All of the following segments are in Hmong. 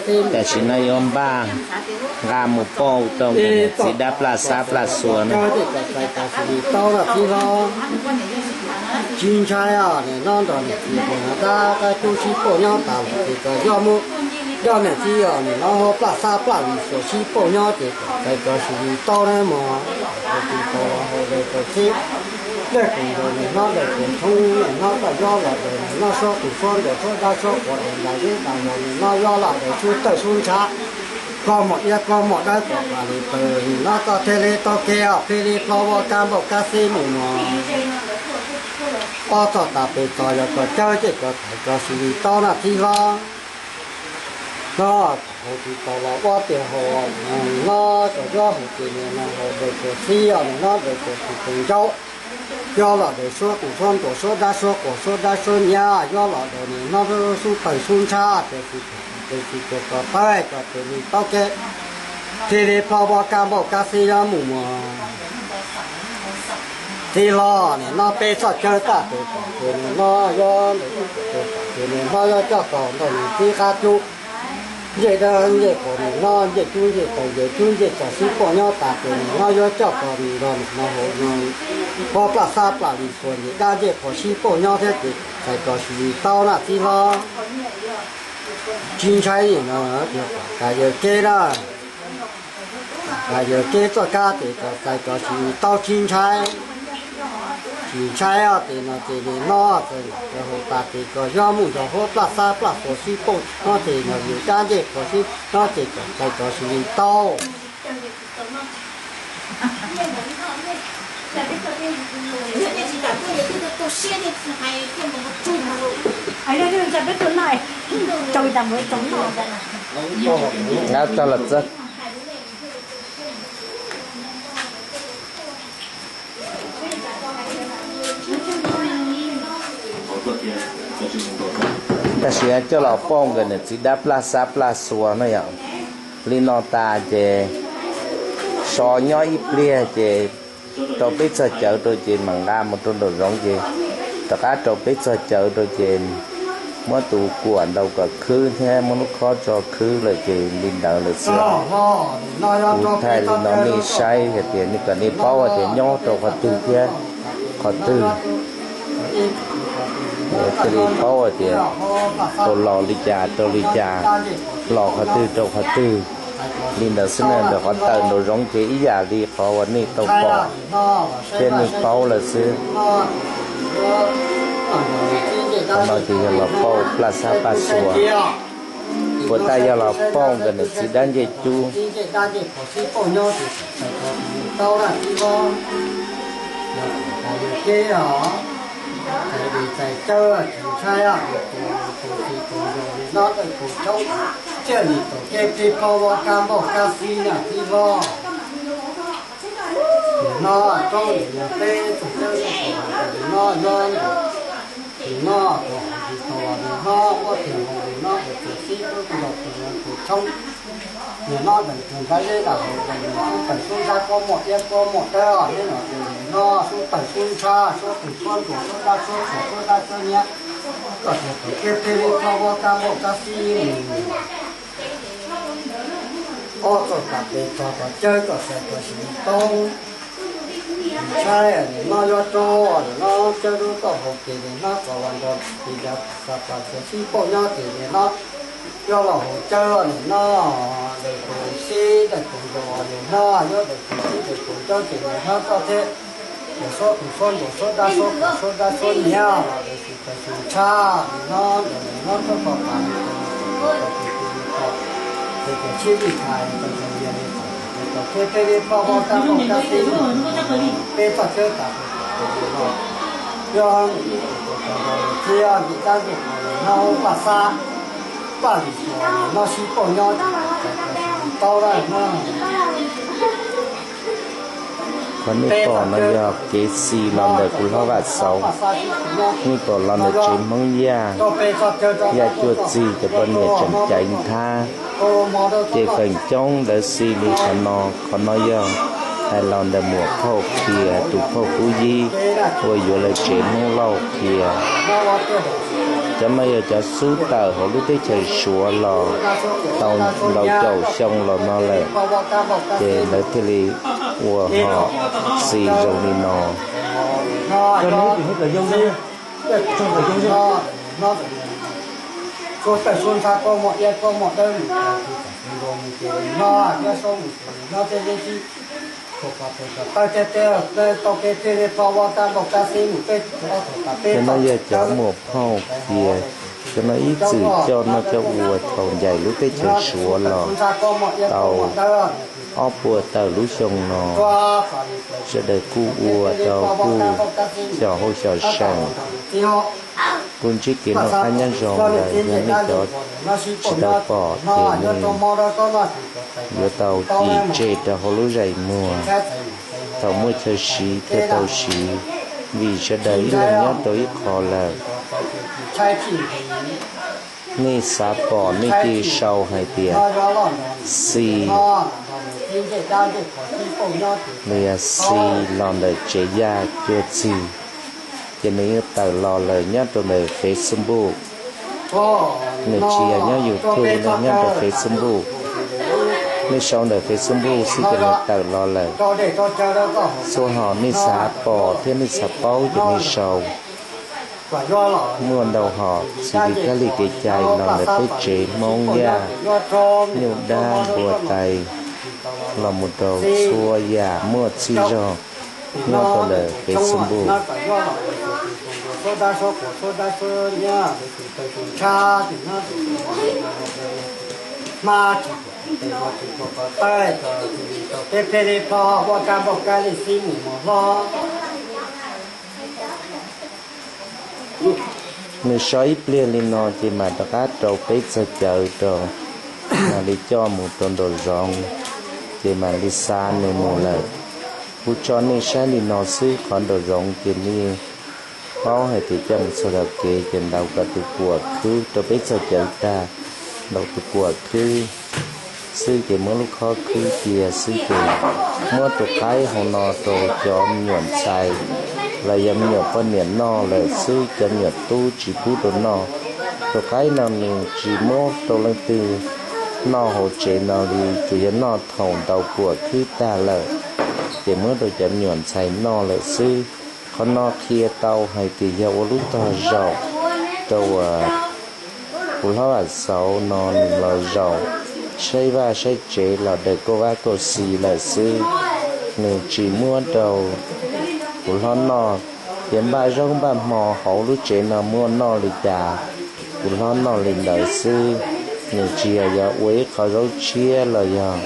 Tam sim no yuav npaj nqa mus pauj rau niam txiv dab plaj xab plaj xua na. Tsis ntshai os, nim no nrog niam txiv dab qab cub sib pauj nyob tas lawm ces kom yog mus, yog niam txiv os nim no ho plaj xab plaj li xuas sib pauj nyob ces kom txais cov xws li tau na mog. Tus tau los hauv daws tau xib, dawj tus nkaus nim no dawj tus tshoob nim no koj yog los daws nim no suab tus suab ntuas suab dab suab quas daws ntas zeb ntas zos nim no yog los daws sub tawg sub ntshav, koj mom iab koj mom dawb kom pam li pawg nim no koj thiaj li tau kev os, thiaj li plho ua kab npauj kab xib mus mog. Ob txoj tas pes txog yog kom cawb ces kom txais cov xws li tau na txiv hlob. No, hauv tus tau los ua tias hauv no kom yog hauv ces nim no hauv daws tus xib os nim no daws tus tus tus ncauj. Yog los daws suab tus suab ntuas suab dab suab quas suab dab suab nyiav yog los daws nim no sub tawg sub ntshav ces xws, ces xws tus kom tawb kom tus li tau kev, thiaj li plho ua kab npauj kab xib yog mus mog. Txiv hlob nim no peb txoj cawb tag tes tom ces nim no yog ntawm ib tes tom ces nim no yog coj kom ntawm niam txiv qab cub, ncej dawb ncej quas nim no ncej cub ncej taws ncej cub ncej txog sib pauj nyob tas ces nim no yog coj kom nrog nim no hauv no, ho plaj xab plaj li xuas ncej dab ncej quas sib pauj nyob thiab ces txais cov xws li tau na txiv hlob. Tsis ntshai li no, tias kom yawg kev na, kom yawg kev txoj kab ces kom txais cov xws li tau tsis ntshai. Tsis ntshai os, ces no ces nim no txawm lam cov hauv tas ces kom yog mus nrog huab plaj xab plaj xuas sib pauj no ces nrog yus dab ncej quas sib no ces kom txais cov xws li tau. Txog los txog. Tam sim coj los pauj nkawd niam txiv dab plaj xab plaj xua no yom. Li no tas ces so nyob ib pliag ces rau peb txog cawv rau ces mam nqa mus rau nraum zoov ces rov qab rau peb txog cawv rau ces muab tus kuam ntaus kom khwb thiab muab lub khob tso khwb lawm ces li ntawd lawm xwb. Kuv thaij li no nej saib hais tias nej kom nej paub hais tias nyob rau qhov twg thiab qhov twg. Thiaj li paub hais tias tau los li cas rau li cas, los qhov twg rau qhov twg. Li ntawd xwb na, ntawm qhov tawm nraum zoov ces ib yam li qhov uas nej tau pom thiab nej paub lawm xwb. Qhov no ces yog los pauj plaj xab plaj xua, puas tas yog los pauj nkawd niam txiv dab ncej cub. Tus txiv tus nraug li no dawj tus tshoob, thiaj li tau kev plig plho ua kab npauj kab xib na txiv hlob. Nim no roob nim no peb txog cawb txog tus nim no yog nim no tus hauv tus tau nim no muab tiag mus nim no tus txiv tus nraug tus nraug tus tshoob. Nim no dawm tus nrab zeb dam hauv dawm tus sub tawg sub ntshav kuab muaj iab kuab muaj dawb os, neb no tus nim no sub tawg sub ntshav suab tus suab ntuas suab dab suab quas suab dab suab nyiav, koj tiag tau kev plig plho ua kab npauj kab xib mus. Ob txoj tas pes txog kom cawb kom txais kom sim tau. Nim no yog rau nim no cawb lub toj hauv ces nim no kom los nrog tis yav tas tas txog sib pauj nyob ces nim no yog los hauv cawb nim no dawm tus xib dawm tus nraug nim no yog dawm tus xib dawm tus nraug ces nim no koj thiab yog suab tus suab ntuas suab dab suab quas suab dab suab nyiav los tus tawg tus ntshav nim no ntawm nim no rau kom tas tus tus tus tus tus tus tus sib li tas tus tus yog li tas tus tus thiab tej li plho ua kab npauj kab xib mus peb txoj cawb tas tus tus tus no yog tus tus tus tus txiv yog ntim dab ntim quas nim no plaj xab plaj li xuas nim no sib pauj nyob ces tau lawm no. Qhov nej pom no yog kev xis los ntawm kuv hlob Vaj Xauv. Nej pom los ntawm tsev Hmoob Yaj, Yaj Cuaj Txig cov poj niam tseem caiv nthab, ces feem coob lawv xis li qhov no. Qhov no yog hais los ntawm muam phauj Khias tus phauj Kub Yib uas yuav lawv tsev Hmoob Lauj Khias. Cov no yog cov xub tawm hauv lub teb chaws Suav los tau ntau caum xyoo los no lawm, ces lawv thiaj li ua hom xis zoo li no. Cov no yog cov muam phauj cia, cov no ib txwm coj noj coj ua thaum ncaim lub teb chaws Suav los tau ob puas tawm lub xyoo no. Sawv daws kuj ua rau kuj xyom hauj xyom seem, kuj ntsib kev noj qab nyob zoo lawm. Yog nej cov tsis tau pom ces nej yuav tau cim tseg rau hauv lub zais muag. Thaum muaj chaw siv thiaj tau siv, vim sawv daws ib leeg nyob rau ib qho lawm. Nej xav pom nej cia li sau hais tias xis, los yog xis los ntawm tsev yaj cuag txig, ces nws yeej tawm los lawm nyob rau ntawm Facebook. Nws tsis yog nyob YouTube, nyob rau Facebook. Nej sau ntawm Facebook xwb ces nws tawm los lawm. Txhua hom nej xav pom thiab nej xav paub ces nej sau. Muaj ntau hom xws li kab li kev cai los ntawm peb tsev Hmoob Yaj, nyuj dab npua tais, los mus rau txhua yam muaj txhij zog nyob rau ntawm Facebook. Nws so ib pliag li no ces mam rov qab rau peb txog cawv rau, mam li coj mus rau nraum zoov, ces mam li xa nws mus lawm. Kuv tso nej saib li no xwb, qhov nraum zoov ces nej paub hais tias coj mus txog thaum kev ces ntaus kom tus kuam khwb rau peb txog cawv tag, ntaus tus kuam khwb xwb ces muab lub khob khwb cia xwb ces muab tus qaib hauv no rau cov me nyuam ntxhais los yog me nyuam poj niam noj lawm xwb, cov me nyuam tub tsis pub rau noj. Tus qaib no nws tsis muab rau leej twg noj hauv tsev no li, tsuas yog noj thaum ntaus kuam khwb tag lawm ces muab rau cov me nyuam ntxhais noj lawm xwb. Qhov no qhia tau hais tias yog ua lub tog zaum rau uas kuv hlob Vam Xauv no nws los zaum saib vaj saib tsev los daws kauj vab kauj xis lawm xwb. Nws tsis muab rau kuv hlob noj, ces npaj zaub npaj hmo hauv lub tsev no muaj noj li cas kuv hlob noj li ntawd xwb. Nws tsis yog yog ua ib qho zaub tshiab los yog,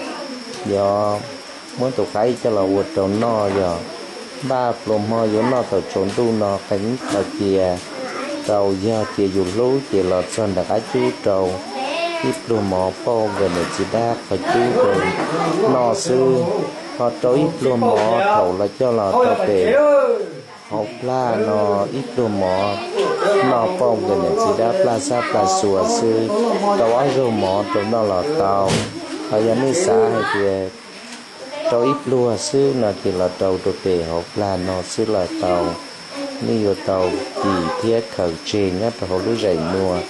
yog muab tus qaib coj los ua rau noj, yog npaj pluas hmo yuav noj thaum tsaus ntuj no qee qhov cia rau, yog tias yus hlub ces los txog nram qab cub rau ib pluag mov pauj nkawd niam txiv dab qhov cub rau noj xwb. Ho rau ib pluag mov thaum los coj los rau pem hauv plag no, ib pluag mov noj pauj nkawd niam txiv dab plag xab plag xuas xwb, rau ob zaug mov rau noj los tau. Ho yog nej xav hais tias rau ib pluag xwb no ces los rau rau pem hauv plag no xwb los tau. Nej yuav tau cim thiab khaws tseg nyob rau hauv lub zais muag,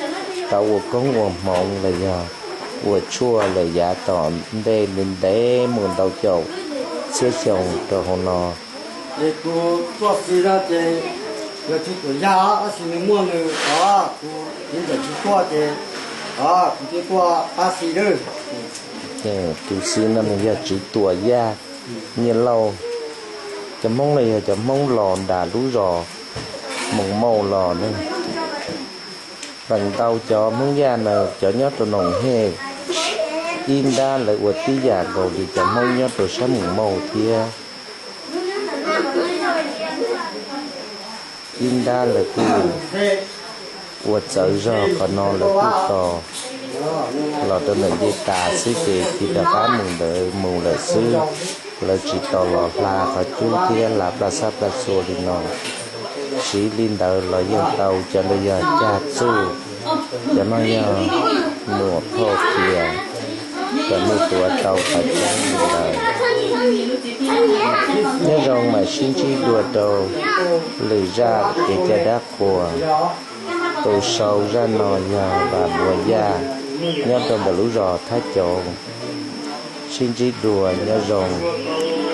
tau ua koob ua hmoov los yog ua tshuaj lawm yav tom ntej ntev ntev mus ntau caum txhiab xyoo rau hauv no. Es kuv tuaj xis no ces yog tsis tuam yaj, tab sis nws muaj nws os, kuv txiv ntxawm tsis tuaj ces os, kuv thiaj tuaj pab xis lawm. Tus xis no nws yog Tswv Tuam Yaj, Nyiaj Lauj. Cov Hmoob no yog cov Hmoob los nram lub zos Moos Mauj los ne. Feem ntau cov Hmoob Yaj na cov nyob rau Noom Hej, ib nrab lawv ua tib yam nkaus li cov Hmoob nyob rau sab Moos Mauj thiab. Ib nrab lawv kuj ua txawv zog qhov no lawv kuj tos los rau ntawm ncej tas xwb ces cia rov qab mus ntawd mus lawm xwb. Lawv tsis tau los hla qhov cub thiab hla plag xab plag xua li no. Siv li ntawd los yeej tau, cov ntawd yog cag txuj, cov no yog muam phauj qhia, kom nej tuav tau qhov cub li ntawd. Nyob zoo mam sib ntsib dua rau lwm zaj kev cai dab qhuas. Tus sau zaj no yog Vam Npuas Yaj, nyob rau ntawm lub zos Thab Cauv. Sib ntsib dua, nyob zoo.